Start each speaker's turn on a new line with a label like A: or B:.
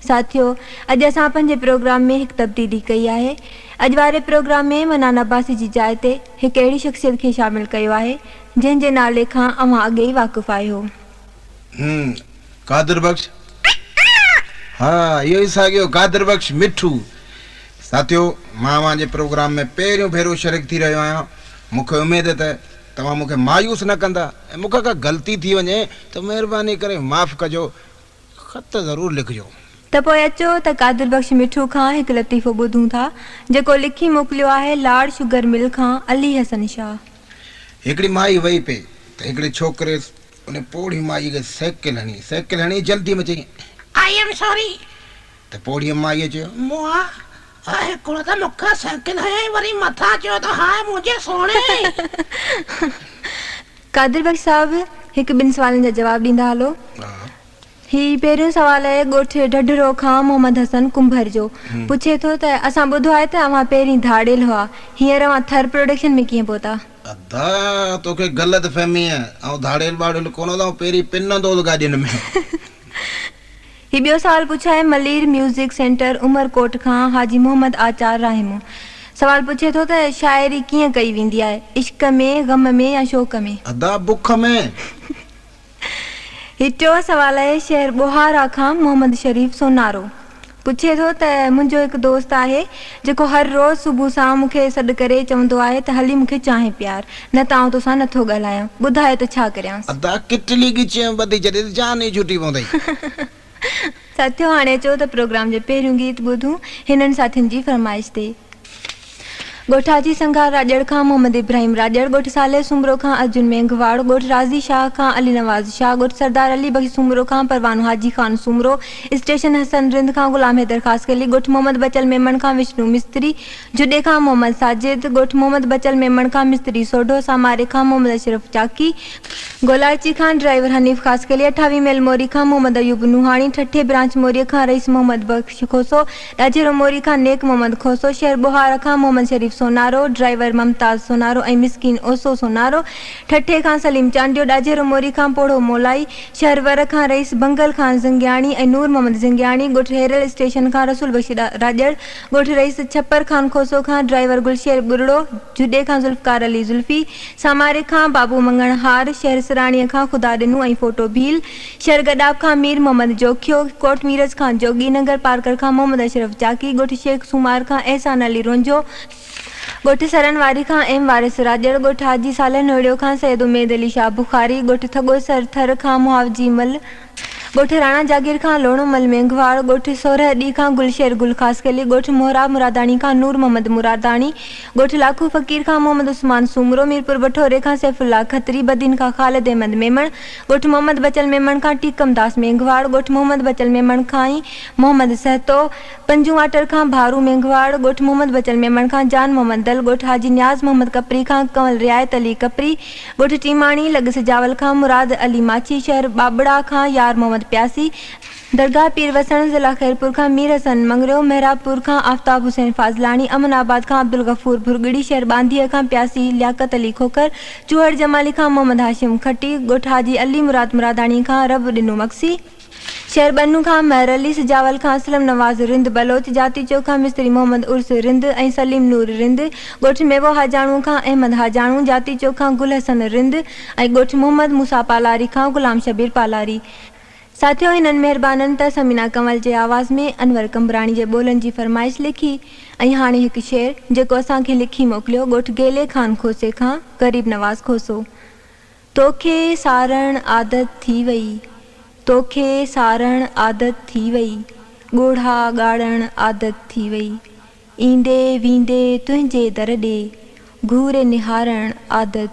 A: ساٿيو اڄ اسان پنهنجي پروگرام ۾ هڪ تبديلي ڪئي آهي. اڄ واري پروگرام ۾ منان عباسي جي جاء تي هڪ اهڙي شخصيت کي شامل ڪيو آهي جنهن جي نالي کان اوهان اڳي ئي واقف آهيو.
B: هم قادر بخش ها اهو ئي ساڳيو قادر بخش مٺو. ساٿيو مان اوهان جي پروگرام ۾ پهريون ڀيرو شريڪ ٿي رهيو آهيان مون کي اميد ته توهان مون کي مايوس نه ڪندا ۽ مون کان ڪا غلطي ٿي وڃي ته مهرباني ڪري معاف ڪجو خط ضرور لکجو.
A: ته پوء اچو ته قادر بخش مٺو کان هڪ لطيفو ٻڌون ٿا، جيڪو لکي موڪليو آهي لاڙ شگر مل کان علي حسن شاهه.
B: هڪڙي مائي وئي پئي ته هڪڙي ڇوڪري ان پوڙهي مائيء کي سيڪل هڻي، سيڪل هڻي جلدي ۾ چيائين،
C: I am sorry.
B: ته پوڙهيء مائيء چيو،
C: مئا، هڪڙو ته مون کي سيڪل هنيائين وري مٿان چيو ته هاء منهنجي سهڻي.
A: قادر بخش صاحب هڪ ٻن سوالن جا جواب ڏيندا هلو. هي پهريون سوال آهي ڳوٺ ڍڍرو کان محمد حسن ڪنڀر جو. پڇي ٿو ته اسان ٻڌو آهي ته اوهان پهرين ڌاڙيل هئا، هينئر اوهان ٿر پروڊڪشن ۾ ڪيئن پهتا؟
B: ادا توکي غلط فهمي آهي، آئون ڌاڙيل ٻاڙيل ڪونه هوس، آئون پهرين پنندو هوس گاڏين ۾.
A: هي ٻيو سوال پڇيو آهي ملير ميوزڪ سينٽر عمر ڪوٽ کان حاجي محمد آچار راهمون. سوال پڇي ٿو ته شاعري ڪيئن ڪئي ويندي آهي؟ عشق ۾، غم ۾ يا شوق ۾؟
B: ادا بک ۾.
A: هي ٽيون سوال آهي شهر ٻوهارا کان محمد شريف سونارو پڇي ٿو ته منهنجو هڪ دوست آهي جيڪو هر روز صبح سان مون کي سڏ ڪري چوندو آهي ته هلي مون کي چانهه پيار نه ته آئون توسان نٿو ڳالهايان ٻڌايو ته ڇا ڪريانس.
B: ادا ڪٽلي ڳچيء ۾ ٻڌي ڇڏي ته جان ئي ڇٽي پوندئي.
A: ساٿيو هاڻي اچو ته پروگرام جو پهريون گيت ٻڌون هنن ساٿين جي فرمائش تي. ڳوٺ حاجي سنگهار راڄڙ کان محمد ابراهيم راڄڙ، ڳوٺ صالح سومرو کان ارجن مينگهواڙ، ڳوٺ راضي شاهه کان علي نواز شاهه، ڳوٺ سردار علي بخش سومرو کان پروانو حاجي خان سومرو، اسٽيشن حسن رند کان غلام حيدر خاصخيلي، ڳوٺ محمد بچل ميمڻ کان وشنو مستري، جهڏي کان محمد ساجد، ڳوٺ محمد بچل ميمڻ کان مستري سوڍو، ساماري کان محمد اشرف چاڪي، گولاڙچي کان ڊرائيور حنيف خاصخيلي، اٺاويهه ميل موري کان محمد ايوب نوحاڻي، ٺٽي برانچ موريء کان رئيس محمد بخش کوسو، ڏاجهرو موري کان نيڪ محمد کوسو، شهر ٻوهار کان محمد شريف سونارو، ڊرائيور ممتاز سونارو ۽ مسڪين اوسو سونارو، ٺٽي کان سليم چانڊيو، ڏاجهرو موري کان پوڙهو مولائي، شهر ور کان رئيس بنگل خان زنگياڻي ۽ نور محمد زنگياڻي، ڳوٺ هيرل اسٽيشن کان رسول بخش راڄڙ، ڳوٺ رئيس ڇپر خان کوسو کان ڊرائيور گلشير ٻرڙو، جهڏي کان ذوالفقار علي ذلفي، ساماري کان بابو مڱڻهار، شهر سراڻيء کان خدا ڏنو ۽ ڦوٽو ڀيل، شھر گڏاپ کان مير محمد جوکيو، ڪوٽ ميرس کان جوڳي، ننگر پارڪر کان محمد اشرف چاڪي، ڳوٺ شيخ سومار کان احسان علي رونجهو، ڳوٺ سرن واري کان ايم وارث راڄڙ، ڳوٺ حاجي صالح نوڙيو کان سيد اميد علي شاهه بخاري، ڳوٺ ٿڳو سر ٿر کان مهاوجي مل، ڳوٺ راڻا جاگير کان لوڻو مل مينگهواڙ، ڳوٺ سورهه ڏي کان گلشير گل خاصخيلي، ڳوٺ محراب مراداڻي کان نور محمد مراداڻي، ڳوٺ لاکو فقير کان محمد عثمان سومرو، ميرپور بٺوري کان سيف الله کتري، بدين کان خالد احمد ميمڻ، ڳوٺ محمد بچل ميمڻ کان ٽيڪم داس مينگهواڙ، ڳوٺ محمد بچل ميمڻ کان ئي محمد سهتو، پنجون واٽر کان ڀارو مينگهواڙ، ڳوٺ محمد بچل ميمڻ کان جان محمد دل، ڳوٺ حاجي نياز محمد ڪپري کان ڪنول رعايت علي ڪپري، ڳوٺ ٽيماڻي لڳ سجاول کان مراد علي ماڇي، شهر ٻاٻڙا کان يار محمد پياسي، درگاهه پير وسڻ ضلع خيرپور کان مير حسن مڱريو، محرابپور کان آفتاب حسين فاضلاڻي، امن آباد کان عبدالغفور ڀرڳڙي، شهر ٻانڌيء کان پياسي لياقت علي کوکر، چوهڙ جمالي کان محمد هاشم کٽي، ڳوٺ حاجي علي مراد مراداڻي کان رب ڏنو مگسي، شهر ٻنون کان مهر علي، سجاول کان اسلم نواز رند بلوچ، جاتي چوڪ کان مستري محمد عرس رند ۽ سليم نور رند، ڳوٺ ميوو حاجاڻو کان احمد حاجاڻو، جاتي چوڪ کان گل حسن رند ۽ ڳوٺ محمد موسيٰ پالاري کان غلام شبير پالاري. ساٿيو هنن مهربانن ته ثمينه ڪنول جي آواز ۾ انور قمبراڻي جي ٻولن جي فرمائش لکي ۽ هاڻي هڪ شعر جيڪو اسان کي لکي موڪليو ڳوٺ گيلي خان کوسي کان غريب نواز کوسو توکي سارڻ عادت ٿي وئي توکي سارڻ عادت ٿي وئي ڳوڙها ڳاڙڻ عادت ٿي وئي ايندي ويندي تنهنجي در ڏي گهوري نهارڻ عادت.